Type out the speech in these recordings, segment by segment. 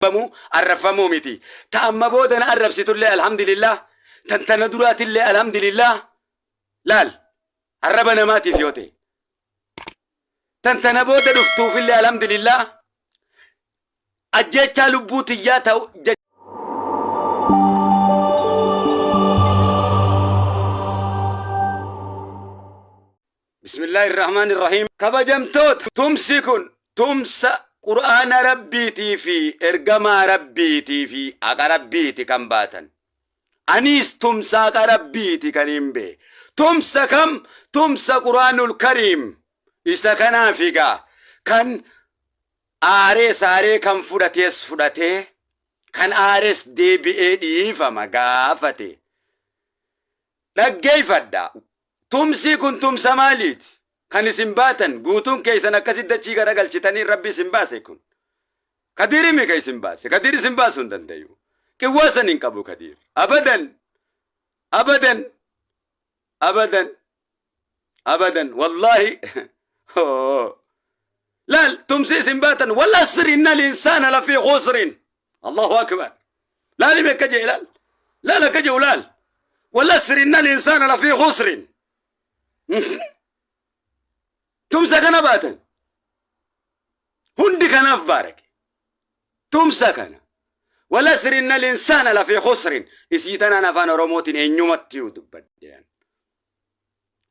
Arrabamuu arrabfamuu miti. Ta amma booda na arrabsitullee alhamdulillah, tan tana duraatillee alhamdulillah. Laal, arraba namaatiif yoo ta'e. Tan tana booda dhuftuufillee alhamdulillah. Ajjeechaa lubbuu tiyyaa ta'u. Bismillaahi Rahmaani Rahiim. Kabajamtoota, tumsi kun tumsa Qur'aana Rabbiitii fi ergamaa Rabbiitii fi haqa Rabbiiti kan baatan. Aniis tumsa haqa Rabbiiti kan hin bee. Tumsa kam? Tumsa Qur'aanul Kariim. Isa kanaaf egaa kan aaree saaree, kan fudhatees fudhatee, kan aares deebi'ee dhiifama gaafate. Dhaggeeffadha. Tumsii kun tumsa maaliiti? Kan isin baatan guutuun keessan akkasitti dachii garagalchitanii Rabbi isin baase kun. Kadiirimi ka isin baase. Kadiir isin baasuu hin dandayu. Qiwwaa san hin qabu Kadiir. Abadan. Abadan. Abadan. Abadan. Wallaahi. Laal, tumsi isin baatan wal asri innal insaana lafii khusrin. Allahu akbar. Laali meekka jee, laal. Laal akka jiru laal. Wal asri innal insaana lafii khusrin. Tumsa kana baatan. Hundi kanaaf baarake. Tumsa kana. Wal asri innal insaana lafii khusrin. Isii tanaan afaan Oromootiin eenyumatti dubbadde.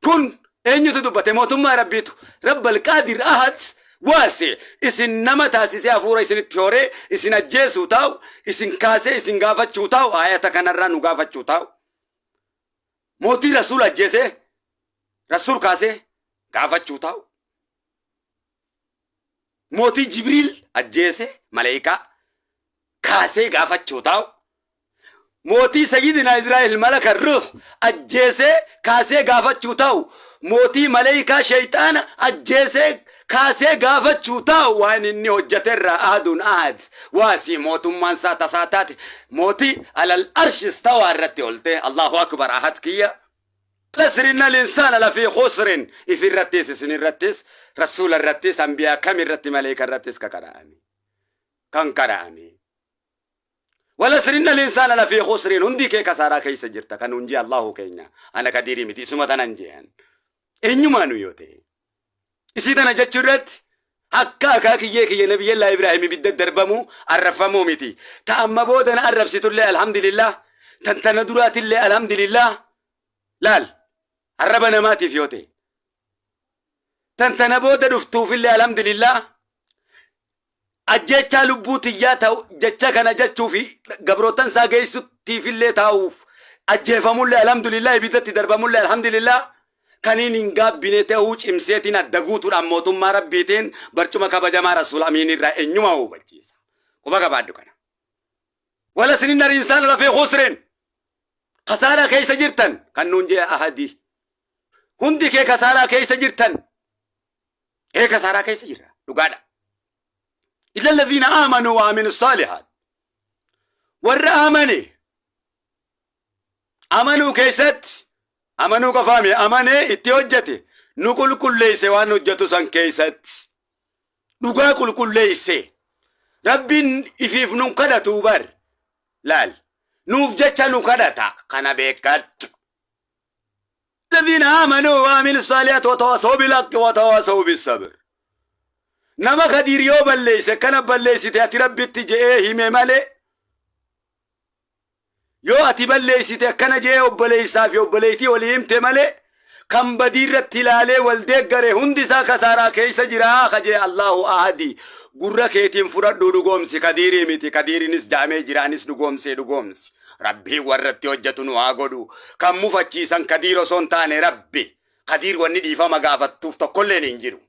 Kun eenyutu dubbate? Mootummaa Rabbiitu. Rabbal Qaadir Ahad waase isin nama taasisee, hafuura isinitti horee, isin ajjeesuu taa'u, isin kaasee isin gaafachuu taa'u, ayata kanarraa nu gaafachuu taa'u. Mootii Rasuul ajjeesee Rasuul kaasee gaafachuu taa'u. Mootii Jibriil ajjeese maleekaa kaasee gaafachuu taa'u. Mootii Sayyidina Israa'el malaka ruh ajjeesee kaasee gaafachuu taa'u. Mootii maleekaa sheeyxaana ajjeesee kaasee gaafachuu taa'u, waan inni hojjeterraa ahaduun ahad waasii mootummaan isaa tasaa taate, mootii alal arshi istawaa irratti oltee, Allahu akbar, ahad kiyya. Lasri innal insaana lafii khusrin, if irrattis, isin irrattis, rasuula irrattis, anbiyaa kam irratti, maleeka irrattis ka qara'ame kan qara'ame. Walasri innal insaana lafii khusrin, hundi kee kasaaraa keessa jirta kan hunji Allahu keenya. Ana Kadiirii miti, isuma tanan jean eenyumaanu yoo ta'e isii tana jechuu irratti akka akaakiyyee kiyya Nabiyyallaa Ibraahim ibidda darbamu arrabfamuu miti. Ta amma booda na arrabsitullee alhamdulillah, tan tana duraatillee alhamdulillah. Laal, arraba namaatiif yoo ta'e. Tan tana booda dhuftuufillee alhamdulillah. Ajjeechaa lubbuu tiyyaa ta'u jecha kana jechuu fi gabrootan isaa geessuttiifillee taa'uuf ajjeefamullee alhamdulillah, ibiddatti darbamullee alhamdulillah. Kaniin hin gaabbine ta'uu cimseetiin adda guutuudhaan mootummaa Rabbiitiin barcuma kabajamaa Rasuul Amiin irraa eenyumaa hubachiisa. Quba qabaadhu kana. Wala sinin ariinsaan lafee khusrin. Kasaaraa keessa jirtan kan nuun jee ahadii. Hundi kee kasaaraa keessa jirtan. Ee, kasaaraa keessa jirra. Dhugaadha. Illa alladhiina aamanuu wa amilu saalihaat. Warra amane, amanuu keessatti amanuu qofaami, amanee itti hojjete, nu qulqulleeyse, waan hojjetu san keessatti dhugaa qulqulleeyse. Rabbiin ifiif nun kadhatu bar, laal, nuuf jecha nu kadhata, kana beekadhu. الذين آمنوا وعملوا الصالحات وتواصوا بالحق وتواصوا بالصبر. Nama Kadiir yoo balleeyse, kana balleeysite ati Rabbitti je'ee hime malee, yoo ati balleeysite akkana je'ee obboleeysaa fi obboleeytii walii himte malee, kan badii irratti ilaalee wal deeggare hundi isaa kasaaraa keessa jira ka jee Allahu ahadi. Gurra keetiin fudhadhuu dhugoomsi. Kadiirii miti, Kadiirinis jaamee jiraanis dhugoomsee dhugoomsi. Rabbiin warra itti hojjetu nu haa godhu. Kan mufachiisan Kadiir osoo hin taane Rabbi. Kadiir wanni dhiifama gaafattuuf tokkolleen hin jiru.